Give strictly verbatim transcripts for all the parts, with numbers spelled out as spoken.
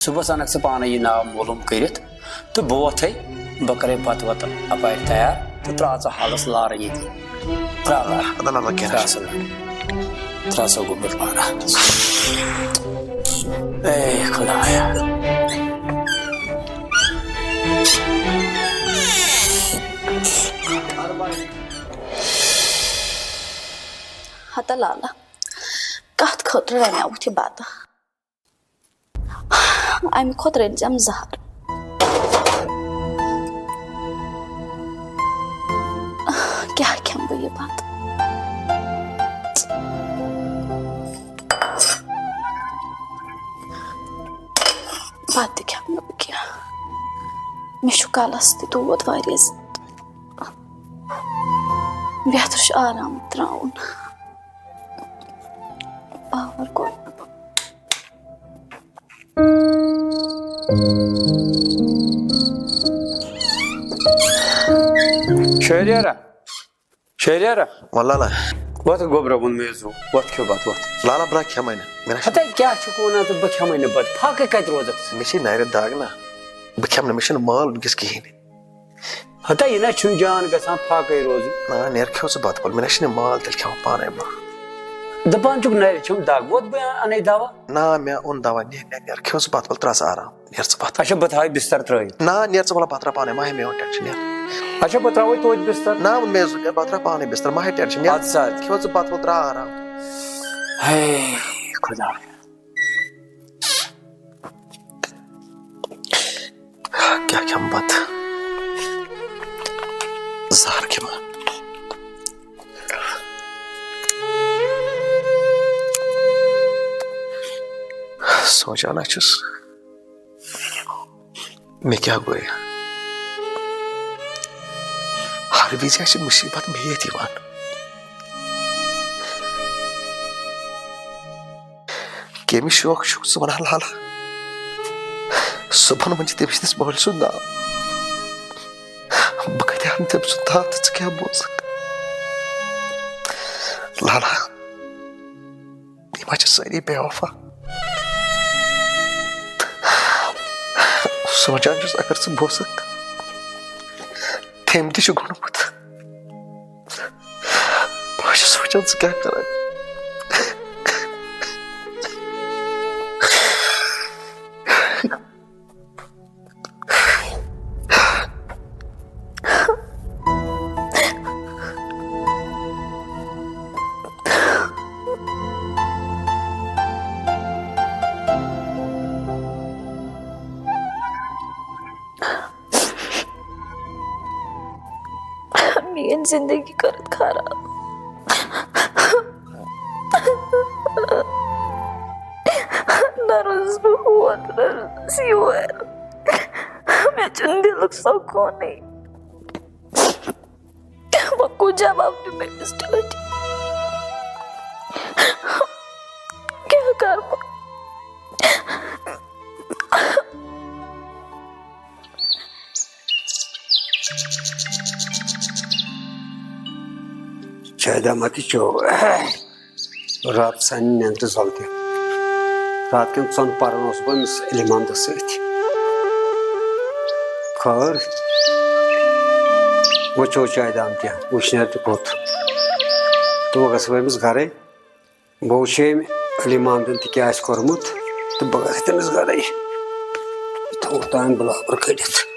صُبحس اَنکھ ژٕ پانے یہِ ناو معلوم کٔرِتھ، تہٕ بہٕ وۄتھے، بہٕ کرے بتہٕ وتہٕ اپارِ تیار تہٕ ترٛاو ژٕ حالس لارٕ ییٚتی۔ ترٛاو لارٕ۔ اَدٕ لارٕ کیٛاہ؟ ترٛاو سا لارٕ۔ ترٛاو سا گوٚبُر لارٕ۔ اے خدایا۔ ہتا لالا، کتھ خٲطرٕ رنیٛاوُتھ یہِ بتہٕ؟ امہِ کھۄتہٕ رٔنۍ زٮ۪م زہر۔ کیٛاہ کھٮ۪مہٕ بہٕ یہِ بتہٕ؟ بتہٕ تہِ کھٮ۪مہٕ نہٕ بہٕ کینٛہہ۔ مےٚ چھُ کلس تہِ دود واریاہ زیادٕ۔ بہتر چھُ آرام ترٛاوُن۔ پاور گوٚو۔ شہریارا، شہریارا۔ وَلہٕ لالا۔ وۄتھ گوٚبرا، ووٚن مےٚ زُو۔ وۄتھ کھیوٚو بتہٕ، وۄتھ۔ لالا، بہٕ کھٮ۪مَے نہٕ۔ مےٚ نہ چھُ ہتا کیٛاہ چھُکھ وَنان تہٕ بہٕ کھٮ۪مَے نہٕ بتہٕ؟ فاقے کَتہِ روزَکھ ژٕ؟ مےٚ چھے نَرِ دگ نا۔ بہٕ کھٮ۪مہٕ نہٕ، مےٚ چھُنہٕ مال وٕنکیٚس کِہیٖنۍ۔ ہتا یہِ نہ چھُنہٕ جان گژھان فاقے روزُن۔ نہ، نیر کھیوٚو ژٕ بتہٕ پھوٚل، مےٚ نہ چھُنہٕ مال تیٚلہِ کھٮ۪وان پانے بہٕ۔ دپان چھُکھ نرِ چھم دگ، ووت بہٕ انے دوا۔ نہ، مےٚ اوٚن دوا، نیر، نیر، نیر کھیوٚو ژٕ بتہٕ پھوٚل، ترٛاو ژٕ آرام، نیر ژٕ بتہٕ۔ اچھا، بہٕ تھاوٕ بستر ترٲیِتھ۔ نہ، نیر ژٕ وَلہٕ بہٕ ترٛاو پانے، مہ ہے مےٚ اوٚن ٹینشن، نیر۔ اچھا، بہٕ ترٛاوَے توتہِ بستر۔ نہ، ووٚن مےٚ زُو، نیر بہٕ ترٛاو پانے بستر، مہ ہے ٹینشن، نیر۔ اَدٕ سا، اَدٕ۔ کھیوٚو ژٕ بتہٕ پھوٚل، ترٛاو آرام۔ ہے خدا۔ کیٛاہ کھٮ۪مہٕ بتہٕ؟ زہر کھٮ۪مہٕ۔ سونٛچان ہا چھُس، مےٚ کیٛاہ گوٚو؟ ہر وِزِ آسہِ مُصیٖبت مےٚ ییٚتہِ یِوان۔ کٔمِس شوق چھُکھ ژٕ وَنان لالا؟ صُبحن وَنہِ تٔمِس تٔمِس مٲلۍ سُنٛد ناو۔ بہٕ کَتہِ اَنہٕ تٔمۍ سُنٛد ناو تہٕ ژٕ کیٛاہ بوزَکھ؟ لالا، یِم حظ چھِ سٲری بے وفا۔ سونٛچان چھُس، اگر ژٕ بوزَکھ، تٔمۍ تہِ چھُ گوٚنڈمُت۔ بہٕ چھُس سونٛچان، ژٕ کیٛاہ کرکھ؟ میٲنۍ زندگی کٔرٕتھ خراب۔ نہ روٗزٕس بہٕ ہور، نہ روٗزٕس یور۔ مےٚ چھُنہٕ دِلُک سکوٗنٕے۔ وۄنۍ کُس جواب دِمہٕ أمِس ٹٲٹھۍ؟ کیٛاہ کَرٕ بہٕ؟ شاید احمد تہِ چیوٚو۔ راتھ سانہِ نیٚندرِ زۄلہِ تہِ۔ راتھ کٮ۪ن ژۄن پَہرَن اوسُس بہٕ أمِس علی محمدَس سۭتۍ۔ خٲر، وۄنۍ چیوٚو چایہِ دام تہِ، وٕشنیر تہِ کھوٚت۔ تہٕ وۄنۍ گژھٕ بہٕ أمِس گَرَے۔ بہٕ وٕچھِ أمۍ علی محمدن تہِ کیٛاہ آسہِ کوٚرمُت تہٕ بہٕ گژھٕ تٔمِس گرے۔ تھوٚو تام بٕلاوُر کٔڑِتھ۔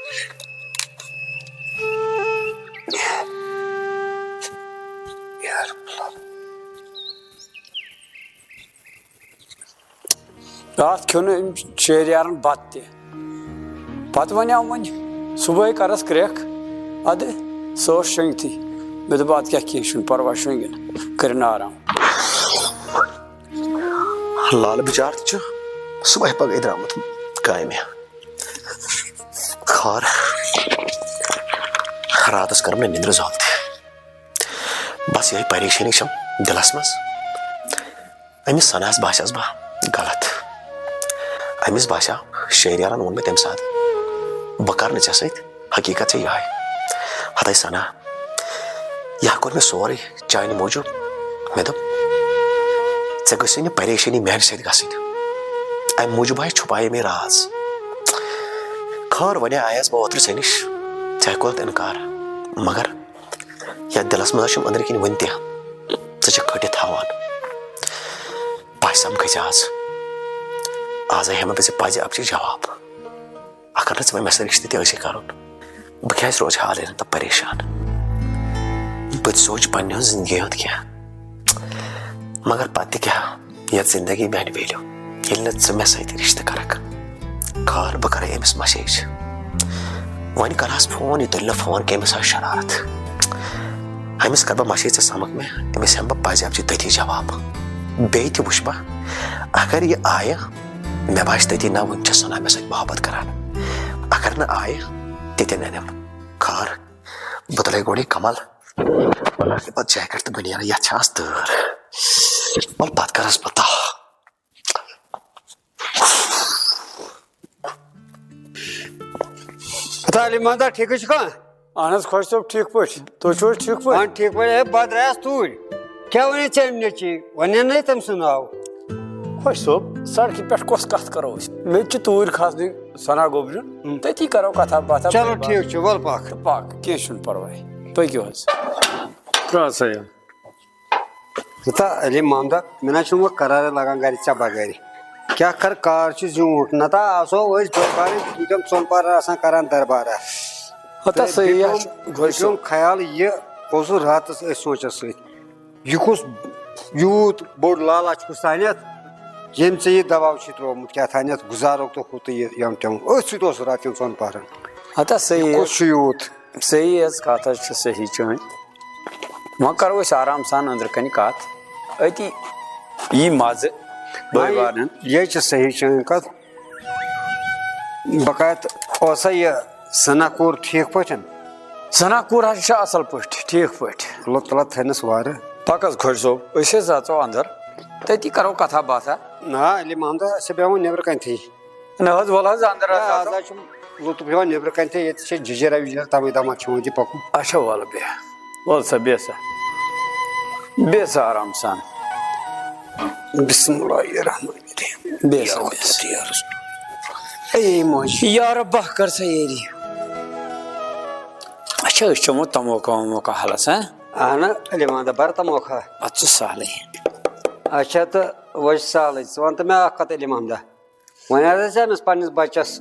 یار بٕلاوُر۔ راتھ کھیوٚو نہٕ أمۍ شہریارن بتہٕ تہِ۔ پتہٕ وَنیٛاو وۄنۍ صُبحٲے کَرَس کرٛٮ۪کھ، اَدٕ سُہ اوس شۄنٛگتھٕے۔ مےٚ دوٚپ، اَدٕ کیٛاہ، کینٛہہ چھُنہٕ پَرواے، شۄنٛگِن، کٔرِن آرام۔ لالہٕ بِچار تہِ چھُ صُبحٲے پَگہٕے درٛامُت کامہِ۔ خٲر، راتَس کٔرٕم نہٕ نِندرٕ زال تہِ۔ بَس یِہوٚے پریشٲنی چھَم دِلَس منٛز۔ أمِس سناہس باسیٛاس بہٕ غلط۔ أمِس باسیٛاو شہریارن ووٚن مےٚ تَمہِ ساتہٕ، "بہٕ کرٕ نہٕ ژےٚ سۭتۍ، حقیٖقت چھےٚ یِہوٚے۔" ہتَے سنا، یہِ ہا کوٚر مےٚ سورُے چانہِ موٗجوٗب۔ مےٚ دوٚپ، "ژےٚ گٔژھٕے نہٕ پریشٲنی میٛانہِ سۭتۍ گژھٕنۍ۔" امہِ موٗجوٗب آے چھُپایے مےٚ راز۔ خٲر، وۄنۍ آیس بہٕ اوترٕ ژےٚ نِش، ژےٚ کوٚرُتھ انکار، مگر یتھ دِلس منٛز چھُم أنٛدرٕ کِنۍ وُنہِ تہِ، ژٕ چھکھ کھٔٹِتھ تھاوان۔ پژھ سمکھٕے ژےٚ آز۔ آز ہٮ۪مہٕ بہٕ ژےٚ پزِ اپچہِ جواب۔ اگر نہٕ ژٕ وۄنۍ مےٚ سۭتۍ رشتہٕ تہِ ٲسے کرُن، بہٕ کیازِ روزٕ ہا حالے نہٕ تہٕ پریشان؟ بہٕ تہِ سونچہٕ پننہِ ہٕنٛز زندگی ہُنٛد کینٛہہ۔ مگر پتہٕ تہِ کیٛاہ، یتھ زندگی میانہِ value، ییٚلہِ نہٕ ژٕ مےٚ سۭتۍ رشتہٕ کرکھ۔ خٲر، بہٕ کرے أمِس message۔ وۄنۍ کرہس فون، یہِ تُلہِ نہٕ فون کینٛہہ، أمِس آسہِ شرارت۔ أمِس کرٕ بہٕ message، ژٕ سمکھ مےٚ، أمِس ہٮ۪مہٕ بہٕ پزِ اپچہِ تٔتی جواب۔ بیٚیہِ تہِ وٕچھٕ بہٕ، اگر یہِ آیہِ، مےٚ باسہِ تٔتی، نہ، وٕنہِ چھےٚ سنا مےٚ سۭتۍ محبت کران۔ اگر نہٕ آیہِ، تہِ تہِ ننٮ۪م۔ خٲر، بہٕ تُلے گۄڈٕ یہِ کمل، بہٕ لاگہٕ پتہٕ jacket تہٕ بنیان، یتھ چھِ آز تۭر۔ وَلہٕ پتہٕ کرس بہٕ تاہ۔ ہتا علی محمد، ٹھیکٕے چھُکھا؟ اہن حظ، خۄش صٲب، ٹھیٖک پٲٹھۍ؟ تُہۍ چھِو حظ ٹھیٖک پٲٹھۍ؟ اہن، ٹھیٖک پٲٹھۍ۔ ہے، بہٕ درٛایس توٗرۍ۔ کیٛاہ وَنے ژےٚ أمۍ نیٚچی؟ وَنے نَے تٔمۍ سُنٛد ناو؟ خۄش صٲب، سڑکہِ پٮ۪ٹھ کۄس کَتھ کَرو أسۍ؟ مےٚ تہِ چھِ توٗرۍ کھسنٕے ثنا گوٚبرِن۔ ہُم۔ تٔتی کَرو کَتھا باتھا۔ چلو، بٔے ٹھیٖک چھُ، وَلہٕ پَکھ۔ پَکھ، کینٛہہ چھُنہٕ پَرواے۔ پٔکِو حظ۔ ترٛاو سا یہِ۔ ہتا علی محمدہ، مےٚ نہ چھُنہٕ وۄنۍ قرارے لگان گرِ ژےٚ بغٲرِ۔ کیٛاہ کر کار چھُ زیوٗٹھ، نتہٕ آسو أسۍ بٔڑۍ بارٕنۍ ییٚتٮ۪ن ژۄن پہرن آسان کران دربارہ۔ ہتا تہٕ صحیح، بیٚیہِ یہِ چھُ پیوٚم، گۄڈٕ بیٚیہِ پیوٚم خیال یہِ، اوسُس راتس أتھۍ سونٛچس سۭتۍ، یہِ کُس یوٗت بوٚڑ لالچ کُس تانٮ۪تھ، ییٚمۍ ژےٚ یہِ دوا چھُے ترٛوومُت کیٛاہ تانٮ۪تھ، گُزارُک تہٕ ہُہ تہٕ یہِ یِم تِم، أتھۍ سۭتۍ اوسُس راتہٕ کٮ۪ن ژۄن پہرن۔ ہتا صحیح۔ کُس چھُ یوٗت؟ صحیح حظ، کَتھ حظ چھِ صحیح چٲنۍ۔ وۄنۍ کَرو أسۍ آرام سان أنٛدرٕ کَنہِ کَتھ۔ أتی یی مَزٕ بٲے وۄنۍ بارنٮ۪ن۔ یہِ حظ چھِ صحیح چٲنۍ کَتھ۔ بہٕ کَتھ اوسا یہِ سَنا کوٗر ٹھیٖک پٲٹھۍ؟ سَنا کوٗر حظ چھِ اَصٕل پٲٹھۍ، ٹھیٖک پٲٹھۍ۔ اللہ تعالیٰ تھٲینَس وارٕ۔ پَک حظ خۄش صٲب، أسۍ حظ اَژو اَنٛدر، تٔتی کَرو کَتھا باتھا۔ نہ، علی محمد، أسۍ بیٚہمو نیٚبرٕ کَنتھٕے۔ نہ حظ، وَلہٕ حظ اَنٛدر حظ آ، آز اَژو۔ حظ چھُم لطف یِوان نیٚبرٕ کَنہِ تہِ، ییٚتہِ چھِ جِجِرا وِجِرا تَوَے دَپان چھِ وۄنۍ تہِ پَکُن۔ اچھا، وَلہٕ بیٚہہ۔ وَلہٕ سا، بیٚہہ سا۔ بیٚہہ سا آرام سان۔ بسم اللہ الرحمن الرحیم۔ بیٚہہ سا، یا بیٚہہ سا۔ قدرت یا رسول۔ اے موج۔ یا ربہ، کر سا یٲری۔ اچھا، أسۍ چَمو تَموکھا وَموکھا حالَس، ہاں؟ اہن، علی محمد بَر تَموکھا۔ اَتھ چھُ سہلٕے۔ اچھا، تہٕ وۄنۍ چھُ سہلٕے۔ ژٕ وَن تہٕ مےٚ اَکھ کَتھ، علی محمد۔ وۄنۍ حظ ٲسۍ أمِس پننِس بچس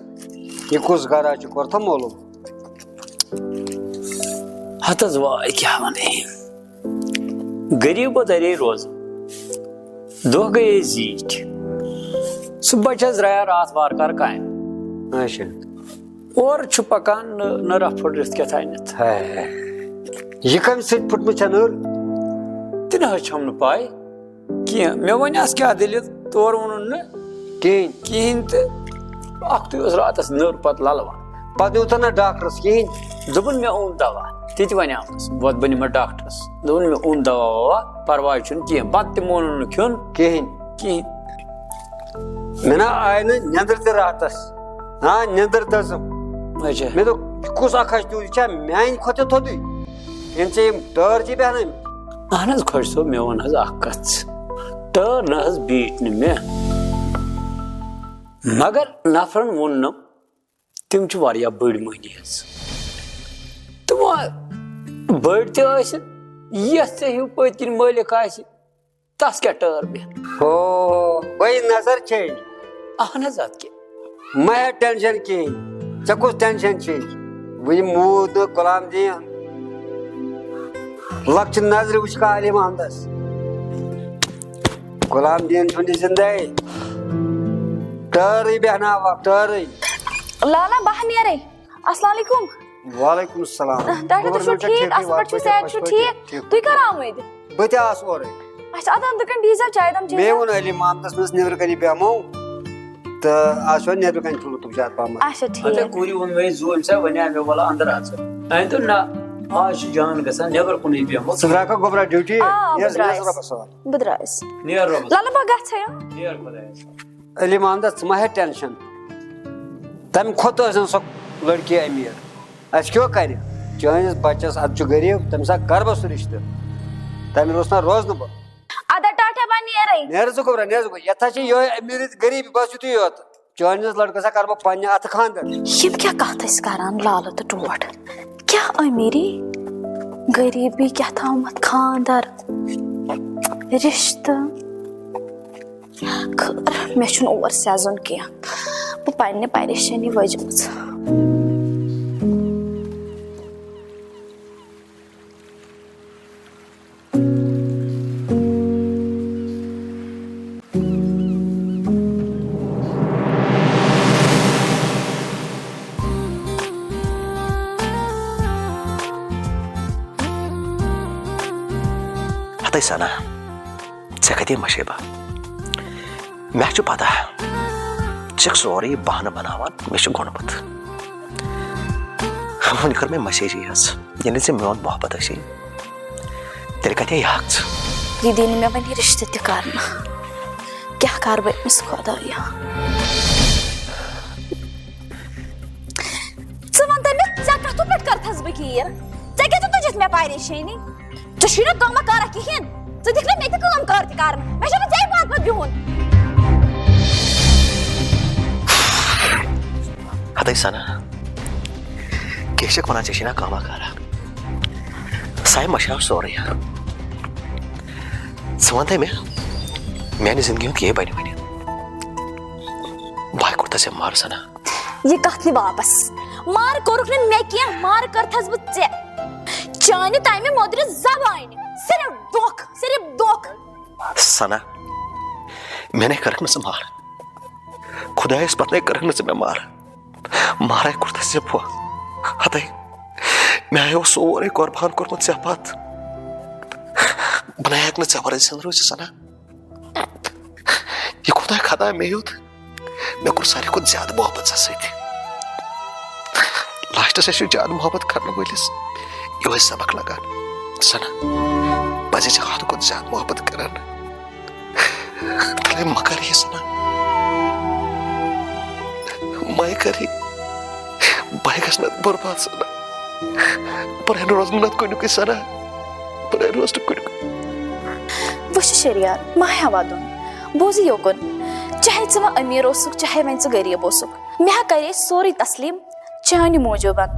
یہِ کُس گرا چھُ کوٚرتھا معلوم؟ ہتس واے کیٛاہ ونے۔ غریٖبو درے روزٕ۔ دۄہ گٔیے زیٖٹھۍ۔ سُہ بچس درٛایاو راتھ وارٕ کارٕ کامہِ۔ اچھا۔ اورٕ چھُ پکان نٔر، نٔر اَتھ پھٕٹرِتھ کیٛاہ تانٮ۪تھ۔ ہے۔ یہِ کمہِ سۭتۍ پھٕٹمٕژ چھےٚ نٔر؟ تہِ نہ حظ چھَم نہٕ پَے۔ کینٛہہ۔ مےٚ وَنیٛاس کیٛاہ دٔلیٖل، تورٕ ووٚنُن نہٕ کِہیٖنۍ۔ کِہیٖنۍ تہٕ اَکھتُے اوس راتَس نٔر پَتہٕ لَلوان۔ پَتہٕ نیوٗتھا نہٕ ڈاکٹرَس کِہیٖنۍ؟ دوٚپُن، "مےٚ اوٚن دَوا"، تہِ تہِ وَنیٛامَس، وۄتھ بہٕ نِمَتھ ڈاکٹرَس۔ دوٚپُن، "مےٚ اوٚن دَوا وَوا، پَرواے چھُنہٕ کینٛہہ"، پَتہٕ تہِ مونُن نہٕ کھیوٚن کِہیٖنۍ۔ کِہیٖنۍ۔ مےٚ نہ آے نہٕ نیٚنٛدٕر تہِ راتَس، نہ نیٚنٛدٕر دٔزٕم۔ اچھا۔ مےٚ دوٚپ، "یہِ کُس اَکھ ہَچھ تیوٗت؟ یہِ چھا میٛانہِ کھۄتہٕ تہِ تھوٚدُے؟" ییٚمہِ ژےٚ یِم ٹٲر چھِ بیٚہنٲومٕتۍ۔ اہن حظ، خۄش صٲب، مےٚ ووٚن حظ اکھ کتھ۔ ٹٲر نہ حظ بیٖٹھ نہٕ مےٚ۔ مگر نفرن ووٚن نہٕ، تِم چھِ واریاہ بٔڑۍ مٔہنی حظ۔ تہٕ وۄنۍ بٔڑۍ تہِ ٲسِن، یتھ ژےٚ ہیوٗ پٔتۍ کِنۍ مٲلِک آسہِ، تس کیٛاہ ٹٲر بیٚہن؟ ہو، گٔے نظر change۔ اہن حظ، ادٕ کیٛاہ؟ مہ ہےٚ tension کِہیٖنۍ۔ ژےٚ کُس tension چھُے؟ وٕنہِ موٗد نہٕ غلام دیٖن۔ لۄکچہِ نظرِ وٕچھ کالہِ محمدس۔ غلام دیٖن چھُنہٕ زِندَے۔ ٹٲرٕے بیٚہناوَکھ، ٹٲرٕے۔ لالا، بہٕ ہا نیرے۔ السلام علیکم۔ وعلیکم السلام۔ ڈاکٹر، تُہۍ چھِو گورنمنٹ چھا ٹھیٖک؟ ٹھیٖکٕے؟ اَصٕل پٲٹھۍ چھِو؟ وَصٕل صحت پٲٹھۍ؟ چھُو ٹھیٖک؟ ٹھیٖک۔ تُہۍ کَر آمٕتۍ؟ بہٕ تہِ آس اورَے۔ اچھا، اَدٕ اَن دُکان ڈیٖزل چاے دام چیٚیہِ مےٚ زیو۔ ووٚن علی محمدس، مےٚ ٲس نیٚبرٕ کَنی بیٚہمو، تہٕ آز چھُ وۄنۍ نیٚبرٕ کَنہِ تُلُن تِم زیادٕ پَہمَتھ۔ اچھا، اچھا، ٹھیٖک۔ کوٗری ووٚن مےٚ زوٗ أمۍ سا وَنیٛا مےٚ، وَلہٕ اَندَر اَژو۔ أمۍ دوٚپ، "نہ، آز چھُ جان گژھان، نیٚبرٕ کُنُے بیٚہمو۔" ژٕ درٛاکھا گوٚبرا ڈیوٹی؟ آ، بہٕ نیر سا درٛایَس۔ رۄبَس حوالہٕ۔ بہٕ درٛایَس۔ نیر رۄبَس۔ لَلہٕ بہٕ گژھٕ ہا۔ نیر خۄدایَس۔ علی محمدس، ژٕ ما ہےٚ tension۔ تَمہِ کھۄتہٕ ٲسۍ زَن سۄ لٔڑکی أمیٖر۔ اَسہِ کیٛاہ کَرِ؟ چٲنِس بَچَس، اَدٕ چھُ غریٖب، تٔمِس ہا کَرٕ بہٕ سُہ رِشتہٕ۔ تَمہِ روٚس نہ روزنہٕ بہٕ۔ اَدٕ ٹاٹھا، بہٕ نیرَے۔ نیر ژٕ گوٚبرا، نیر ژٕ گوٚبرا۔ یتھ ہا چھِ یِہوٚے أمیٖری تہٕ غریٖبی، بس یُتُے یوت۔ چٲنِس لٔڑکس ہا کرٕ بہٕ پننہِ اتھٕ خانٛدر۔ یِم کیٛاہ کتھ ٲسۍ کران، لالہٕ تہٕ ٹوٹھ؟ کیٛاہ أمیٖری، غریٖبی، کیٛاہ تامتھ خانٛدر، رشتہٕ؟ خٲر، مےٚ چھُنہٕ اور سیزُن کینٛہہ۔ بہٕ پننہِ پریشٲنی ؤجمٕژ۔ ہتے سنا، ژےٚ کتے مشے بہٕ؟ مےٚ چھُ پتہ، ژٕ چھکھ سورُے بہانہٕ بناوان، مےٚ چھُ گوٚنڈمُت۔ وۄنۍ کٔر مےٚ مسیجی یٲژ، ییٚلہِ نہٕ ژےٚ میون محبت ٲسی، تیٚلہِ کتے یاکھ ژٕ؟ یہِ دی نہٕ مےٚ وۄنۍ یہِ رشتہٕ تہِ کرنہٕ۔ کیٛاہ کرٕ بہٕ أمِس خۄدایا؟ ژٕ وَن تہٕ مےٚ، ژےٚ کَتھٕ پٮ۪ٹھ کٔرتھَس بہٕ گیٖر؟ ژےٚ کیٛاہ چھِ تُجِتھ مےٚ پریشٲنی؟ ژےٚ چھُے نہٕ کٲمہ کارا کِہیٖنۍ۔ ژٕ دِکھ نہٕ مےٚ تہِ کٲم کار تہِ کرنہٕ۔ مےٚ چھُنہٕ ژےٚ پتہٕ پتہٕ بِہُن۔ ہتے سنا، کیٛاہ چھکھ ونان، ژےٚ چھے نا کٲمہ کارا؟ ساے مشاو سورُے۔ ژٕ وَن تہٕ مےٚ، میانہِ زندگی ہُنٛد کیٛاہ بنہِ وۄنۍ؟ بہٕ ہا کوٚر تَس ژےٚ مار سنا۔ یہِ کتھ نہِ واپس۔ مار کوٚرُکھ نہٕ مےٚ کینٛہہ، مار کٔرتھس بہٕ ژےٚ۔ چانہِ تمہِ مۄدرِ زبانہِ۔ صرف دۄکھ، صرف دۄکھ۔ سنا، مےٚ نے کٔرٕکھ نہٕ ژٕ مار۔ خدایس پتہٕ نے کٔرٕکھ نہٕ ژٕ مےٚ مار۔ مارے کوٚرتھس ژےٚ بہٕ۔ ہتے، مےٚ ہا اوس سورُے قربان کوٚرمُت ژےٚ پتھ۔ بہٕ نے ہٮ۪کہٕ نہٕ ژےٚ ورٲے زِندٕ روٗزِتھ سنا۔ یہِ کوٗتاہ خطا مےٚ یوت۔ مےٚ کوٚر ساروی کھۄتہٕ زیادٕ محبت ژےٚ سۭتۍ۔ لاسٹس اَسہِ چھُ زیادٕ محبت کرن وٲلِس یِہوٚے سبق لگان۔ سنا، پزے ژےٚ حدٕ کھۄتہٕ زیادٕ محبت کران۔ تیٚلہِ مہ کر یہِ سنا۔ مہ کر یہِ۔ بہٕ گژھٕ نہٕ برباد سنا۔ بہٕ روزٕ نہٕ نتہٕ کُنیُکُے سنا۔ بہٕ روزٕ نہٕ کُنیُکُے۔ وٕچھ شریار، مہ ہےٚ ودُن۔ بوزِ یوکُن۔ چاہے ژٕ وۄنۍ أمیٖر اوسُکھ، چاہے وۄنۍ ژٕ غریٖب اوسُکھ، مےٚ ہا کرے سورُے تسلیٖم چانہِ موٗجوٗبن۔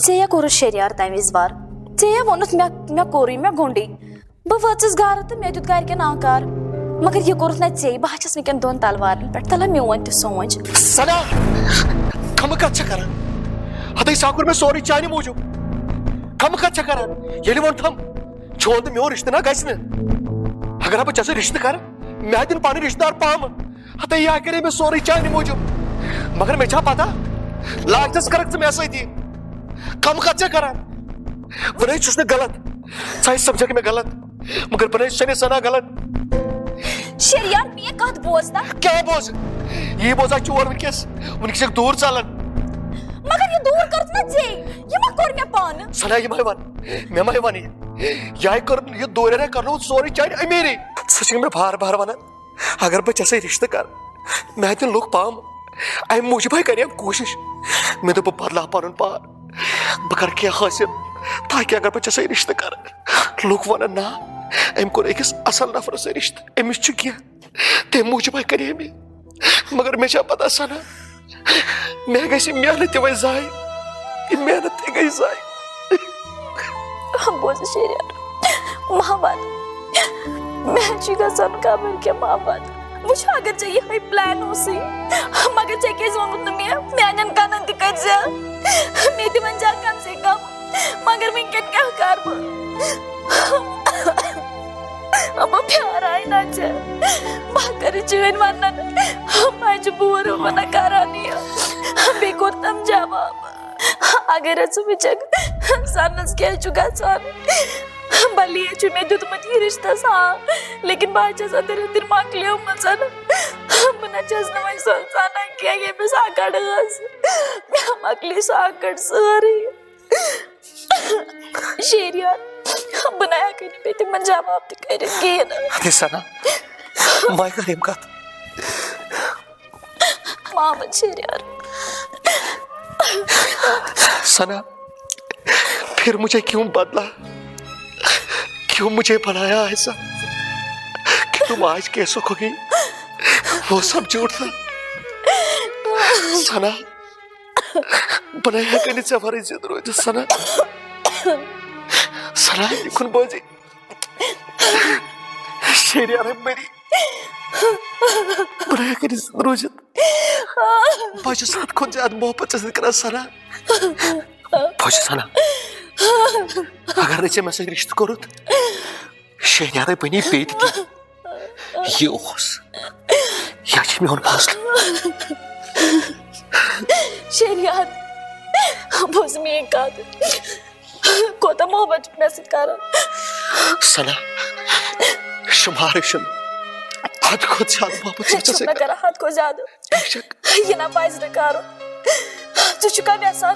ژےٚ یا کوٚرُتھ شریار تمہِ وِزِ وار۔ ژےٚ یا ووٚنُتھ مےٚ، مےٚ کوٚرُے، مےٚ گوٚنڈُے۔ بہٕ وٲژٕس گرٕ تہٕ مےٚ دیُت گرِکٮ۪ن آنکار۔ مگر یہِ کوٚرُتھ نہ ژےٚ، بہٕ ہا چھَس وٕنکٮ۪ن دۄن تلوارن پٮ۪ٹھ۔ تلہ میون تہِ سونچ۔ سنا، کمہٕ کتھ چھےٚ کران؟ ہتے سا کوٚر مےٚ سورُے چانہِ موٗجوٗب۔ کمہٕ کتھ چھےٚ کران؟ ییٚلہِ ووٚن تھم، چون تہٕ میون رشتہٕ نہ گژھِ نہٕ۔ اگر ہا بہٕ ژےٚ سۭتۍ رشتہٕ کرٕ، مےٚ ہا دِن پنٕنۍ رشتہٕ دار پامہٕ۔ ہتے یہِ ہا کرے مےٚ سورُے چانہِ موٗجوٗب۔ مگر مےٚ چھا پتہ، لاسٹس کٔرٕکھ ژٕ مےٚ سۭتی۔ کمہٕ کتھ چھےٚ کران؟ بہٕ نَے چھُس نہٕ غلط۔ ژٕ ہاے سمجھکھ مےٚ غلط۔ مگر بہٕ نَے چھُسے نہٕ سنا غلط۔ شریار، میٲنۍ کتھ بوز تہٕ۔ کیٛاہ بوزٕ؟ یی بوزان چور وٕنکیٚس۔ وٕنکیٚس چھکھ دوٗر ژلان۔ مگر یہِ دوٗر کٔرٕتھ نہ ژےٚ۔ یہِ ما کوٚر مےٚ پانہٕ؟ سنا، یہِ ما وَن۔ مےٚ ما وَن یہِ۔ یہِ ہاے کٔر، یہِ دوٗرٮ۪ن ہاے کرنووُتھ سورُے چانہِ أمیٖری۔ ژٕ چھکھ مےٚ بار بار ونان، اگر بہٕ ژےٚ سۭتۍ رشتہٕ کرٕ، مےٚ ہا دِن لُکھ پامہٕ۔ امہِ موٗجوٗب ہاے کریٚم کوٗشش۔ مےٚ دوٚپ، بہٕ بدلاو پنُن پان، بہٕ کرٕ کینٛہہ حٲصِل، تاکہِ اگر بہٕ ژےٚ سۭتۍ رشتہٕ کرٕ، لُکھ ونن، نہ، أمۍ کوٚر أکِس اصل نفرس سۭتۍ رشتہٕ، أمِس چھُ کینٛہہ۔ تمہِ موٗجوٗب ہاے کریٚم یہِ۔ مگر مےٚ چھا پتہ سنا، مےٚ گژھِ یہِ محنت تہِ وۄنۍ ضایع۔ یہِ محنت تہِ گژھِ ضایع۔ بوز شیریار، محبت، مےٚ چھُ گژھان قبر کیٛاہ محبت۔ وٕچھ، اگر ژےٚ یِہوٚے پلان اوسُے، مگر ژےٚ کیٛازِ ووٚنُتھ نہٕ مےٚ؟ میٛانٮ۪ن کَنَن تہِ کٔرۍ زِ۔ مےٚ تہِ ؤنۍ زِ کم سے کم۔ مگر وٕنکٮ۪ن کیٛاہ کَرٕ بہٕ؟ بہٕ پھیٛارایہِ نہ ژےٚ۔ بہٕ کَرٕ چٲنۍ وَنَن مجبوٗر، بہٕ نہ کَران یہِ۔ بیٚیہِ کوٚر تٔمۍ جواب، اگر ژٕ وٕچھکھ، سَنَس کیٛاہ چھُ گژھان؟ بَلے چھُ مےٚ دیُتمُت یہِ رِشتَس ہاں، لیکن بہٕ حظ چھَس أنٛدٕرۍ أنٛدٕرۍ مۄکلیمٕژ۔ بہٕ نہ چھَس نہٕ وۄنۍ سونٛچان کینٛہہ، ییٚمِس آکَڑ ٲس۔ مےٚ مۄکلے سۄ آکَڑ سٲرٕے۔ شیریار، بہٕ نہ ہٮ۪کہٕ نہٕ بیٚیہِ تِمَن جواب تہِ کٔرِتھ کِہیٖنۍ نہٕ۔ اَدٕ سَنا، وۄنۍ کَر یِم کَتھ؟ محمد شیریار۔ سَنا، پھر مجھے کیوں بدلا؟ तुम मुझे बनाया ऐसा कि तुम आज कैसों को गई, वो सब झूठ था। सना, बनाया कहीं से हमारी जिंद रोज सना। सना, ये कौन बोझ? شیریارے مٔری۔ بہٕ نہٕ ہٮ۪کہٕ نہٕ زِندٕ روٗزِتھ۔ بہٕ چھُس حد کھۄتہٕ زیادٕ محبت ژےٚ سۭتۍ کران، سنا۔ بہٕ چھُس سنا۔ اگر نہٕ ژےٚ مےٚ سۭتۍ رِشتہٕ کوٚرُتھ، شیریارے بَنی بیٚیہِ تہِ تی۔ یہِ اوس۔ یا چھِ میون فٲصلہٕ۔ شیریار، بوز میٛٲنۍ کَتھ۔ کوٗتاہ محبت چھُکھ مےٚ سۭتۍ کران؟ سنا، شمارٕے چھُنہٕ۔ حد کھۄتہٕ زیادٕ محبت چھُ ژےٚ چھُکھ مےٚ سۭتۍ کران۔ کران حد کھۄتہٕ زیادٕ۔ بے شک۔ یہِ نہ پزِ نہٕ کرُن۔ ژٕ چھُکھا یژھان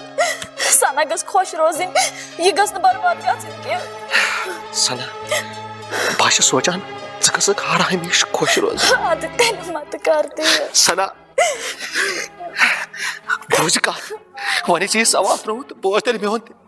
سنا گٔژھ خۄش روزٕنۍ، یہِ گٔژھ نہٕ برباد گژھٕنۍ کینٛہہ؟ سنا، بہٕ ہا چھُس سونٛچان، ژٕ گٔژھکھ ہر ہمیشہٕ خۄش روزٕنۍ۔ اَدٕ تیٚلہِ مہ تہٕ کر تہِ یہِ۔ سنا، بوٗزِ کتھ، وۄنۍ چھِ یہِ سوال ترٛوومُت، بوز تیٚلہِ میون تہِ۔